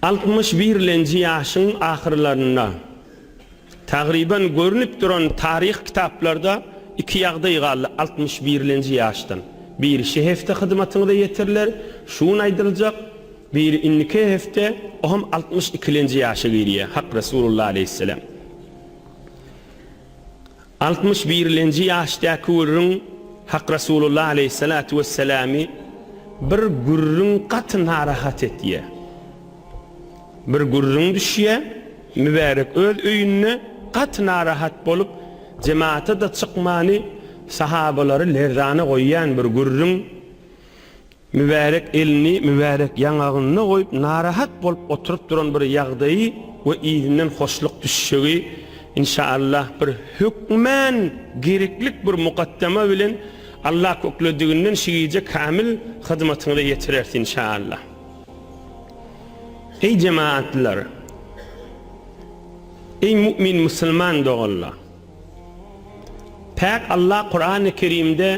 61-lenji ýaşyň ahyrlarynda, tagryban görnüp duran taryh kitaplarda iki ýagdaý galdy 61-lenji ýaşdan. Biri şi hefte hyzmatyňyza ýetiriler, şu gün aýdyljak, biri indiki hefte, o hem 62-lenji ýaşa girýär, Hak Resulullah aleýhisselam. 61-lenji ýaşdaky gürrüň Hak Resulullah aleýhissalatu wesselamy bir gürrüň gaty narahat etýär. Bir gürrüň düşýär, mübärek öz öýünde gaty narahat bolup, jemata-da çykmany sahabalary lerzana goýýan bir gürrüň. Mübärek elini mübärek ýaňagynda goýup narahat bolup oturyp duran bir ýagdaýy we yzyndan hoşluk düşjegi inşaallah bir hökmän gereklik bir mukaddama bilen Allah köklediginden şu gije kamil hyzmatyňyza ýetireris inşaallah. Eý jemaatlar! Eý mu'min musulman doganlar! Päk Allah Kurany Kerimde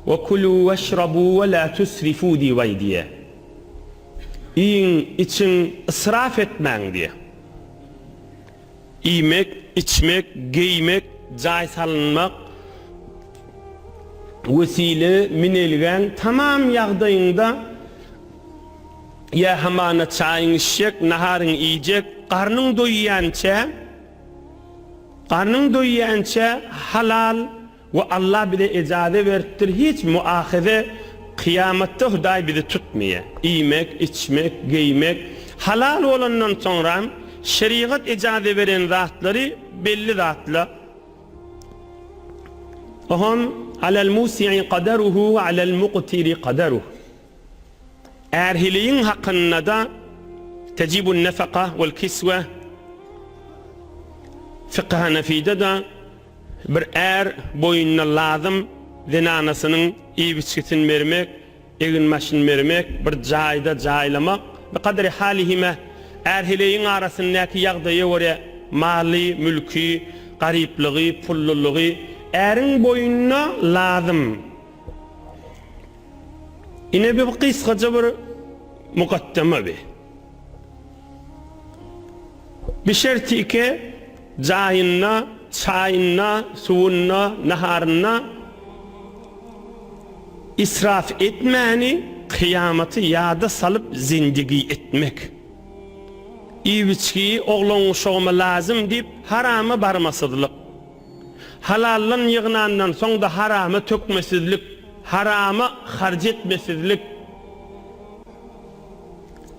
We kulu weşrabu we la tusrifu diýip aýdýar. Iýiň, içiň, israf etmäň diýýär. Iýmek, içmek, geýmek, jaý salynmak, wesile, minelgäň tamam ýagdaýyňda ýa hamana çaýyň içjek, naharyň iýjek, garnyň doýýança, Garnyň doýýança halal we Allah bize ejaze beripdir hiç muahyze kyýamatda Hudaý bizi tutmaýar. Iýmek, içmek, geýmek halal bolandan soňram şerigat ejaze beren zatlary belli zatla. Oham alal musi'i kadaruhu we alal muqtiri kadaruh. Är-heleýiň hakynda-da Tejibun nefaka wal kiswe Fykhy Hanafide-de bir är boýnuna lazym zenanasynyň iýip-içgisini bermek, egin-başyny bermek, bir jaýda jaýlamak, bi kadri halihime, är-heleýiň arasyndaky ýagdaýa görä maly, mülki, garyplygy, pullulygy äriň boýnuna lazym. Ine bu gysgaça bir mukaddema bi. Bi şertike jaýynda, çaýynda, suwunda, naharynda israf etmäni kyýamaty ýada salyp zindigi etmek. Iýip-içgi oglan-uşagyma lazym diýip harama barmasyzlyk. Halaldan ýygnandan soň-da harama tökmesizlik, harama harç etmesizlik.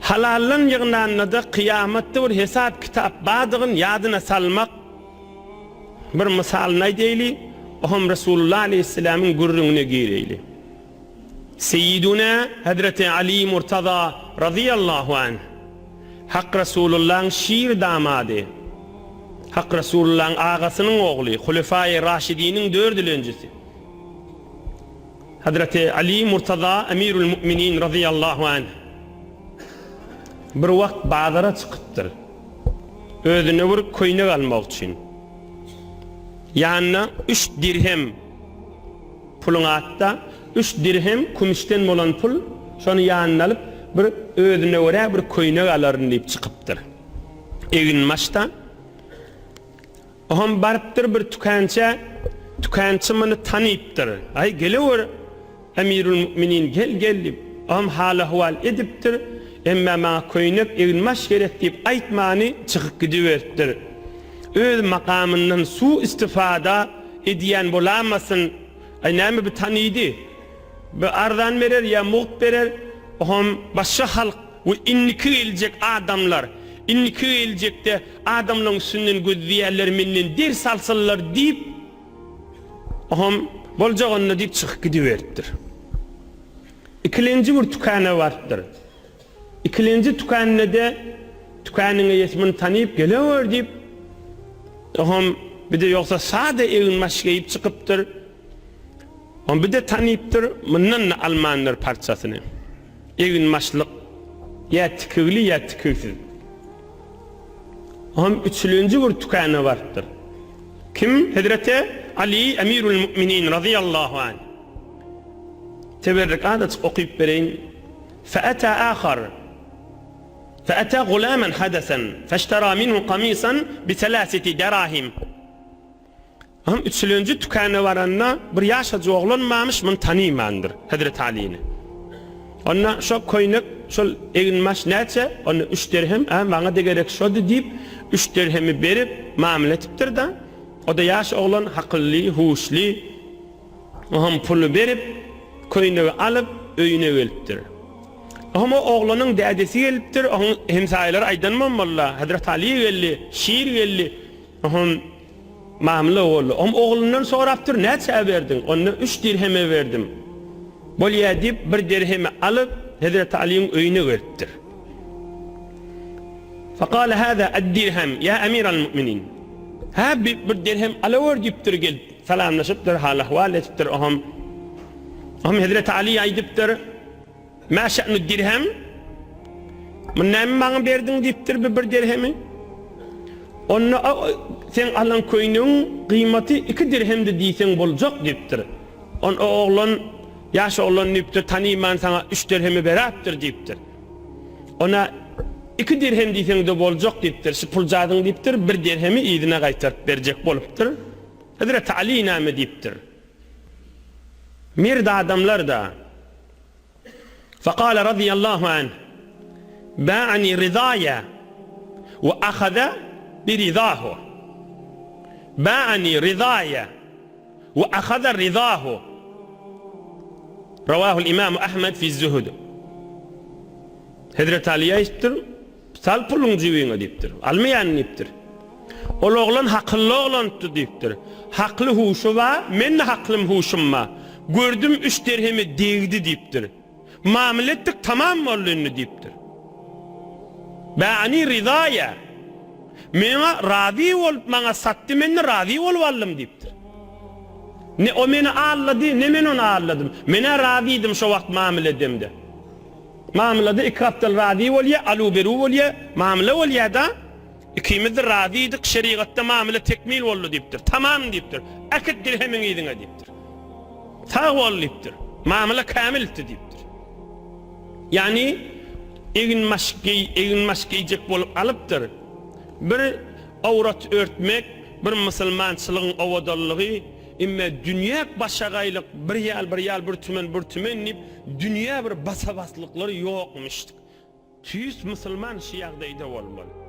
Halaldan ýygnanda-da kyýamatda bir hesap-kitap bardygyn ýadyna salmak. Bir mysalyny aýdaýly, oňam Resulullah aleýhissalamyň gürrüňine gireýli. Seýiduna Hezreti Ali Murtaza razyýallahu anh, Hak Resulullahyň şir damady, Hak Resulullahyň agasynyň ogly, Hulefaýy Raşidiniň dördülenjisi, Hezreti Ali Murtaza Emirül Müminin razyýallahu anh bir wagt bazara çykypdyr. Özüne bir köýnek almak üçin. Ýanyna üç dirhem Puluň atda, üç dirhem kümüşden bolan pul, şony ýanyna alyp, bir özüne görä bir köýnek alaryn diýip çykypdyr. Eginbaşda. Oňam barypdyr bir tükänçä, tükänçi muny tanypdyr. Aý, gelewer, Emirül-müminin, gel, gel diýip, oňam hal-ahwal edipdir, emma maňa köýnek, eginbaş gerek diýip aýtmany çykyp gidiberipdir. Öz makamyndan su-istifada Edýän bolamasyn. Aý näme bu tanydy. Bu arzan berer ýa mugt berer. Oham başga halk we indiki geljek adamlar. Indiki geljekde adamlaň üstünden gözleýärler menden ders alsynlar diýip oham boljak onda diýip çykyp gidiberipdir. Ikilenji bir tükana barypdyr. Ikilenji tükände-de tükäniň eýesi muny tanyp, Gelewer diýip, oňam bir-de ýogsa sada eginbaş geýip çykypdyr. Oňam bir-de tanypdyr, mundan-da almandyr parçasyny. Eginbaşlyk ýa tikigli, ýa tikigsiz. Oňam üçülenji bir tükäne barypdyr. Kim? Hezreti Ali Emirül Müminin razyýallahu anh. Teberrik azajyk okyp bereýin. Fe'eta ahar. Fe'etâ gulâmen hadesen, feşterâ minhu kamisan bi selâseti derâhim. Hym üçülenji tükana baranda bir ýaşajyk oglan barmyş, muny tanymandyr, Hezreti Alyny. Onda şo köýnek, şol eginbaş näçe? Onda üç derhem, ä, maňa-da gerek şody diýip, üç derhemi berip, mamla etipdir-de. O-da ýaş oglan, hakylly, huşly. Oňam puly berip, köýnegi alyp, öýüne gelipdir. Oňam o oglanyň dädesi gelipdir, oň hemsaýalary aýdan bolmaly-da, Hezreti Aly geldi, şir geldi. Oňam mamla boldy. Oňam oglundan sorapdyr, Näçä berdiň? Onda üç dirheme berdim. Bolýa diýip, bir dirhemi alyp, Hezreti Alyň öýüne gelipdir. Fekale hâzâ ad-dirhem, ýa emiral-mu'minin. Hä, bir dirhem alawer diýipdir gelip. Salamlaşypdyr, hal-ahwal etipdir. Oňam Oňam Hezreti Aly aýdypdyr, Mä şe'nu dirhem? Muny näme maňa berdiň diýipdir bu bir dirhemi. Onda seň alan köýnegiň gyýmaty iki dirhemdi diýseň boljak diýipdir. On o oglan, ýaş oglan diýipdir, tanyman saňa üç dirhemi beräpdir diýipdir. Ona iki dirhem diýseň-de boljak diýipdir. Şu puljazyň diýipdir, bir dirhemi yzyna gaýtaryp berjek bolupdyr. Hezreti Aly näme diýipdir? Merd adamlar-da. Fekale razyýallahu anh, Ba'ani ryzaýa we ahaza bi ryzahu. Ba'ani ryzaýa we ahaza ryzahu. Rawahul Imamu Ahmed fi Zuhud. Hezreti Aly aýdypdyr, Sal puluň jübiňe diýipdir. Almaýan diýipdir. Ol oglan hakylly oglandy diýipdir. Hakly huşy bar, men-de haklym huşum bar. Gördüm üç derheme degdi diýipdir. Mamla etdik tamam boldy indi diýipdir. Bäni ryzaýa. Meňa razy bolup maňa satdy men-de razy bolup aldym diýipdir. Ne o meni aldady ne men ony aldadym. Men-ä razydym şo wagt mamla edemde. Mamlada iki gapdal razy bolýa, aluw-beruw bolýa, mamla bolýa-da. Ikimiz-de razydyk, şerigatda mamla tekmil boldy diýipdir. Tamam diýipdir. Äkit dirhemiňi yzyňa diýipdir. Sag bol diýipdir. Mamla kämildi diýipdir. Ýagny eginbaş geý, eginbaş geýjek bolup alypdyr. Bir awrat örtmek, bir musulmançylygyň owadanlygy, emme dünýäk başagaýlyk, bir ýal, bir ýal, bir tümen, bir tümen diýip, Dünýä bir basa-baslyklar ýokmyşdyk. Tüýs musulman şu ýagdaýda bolmaly.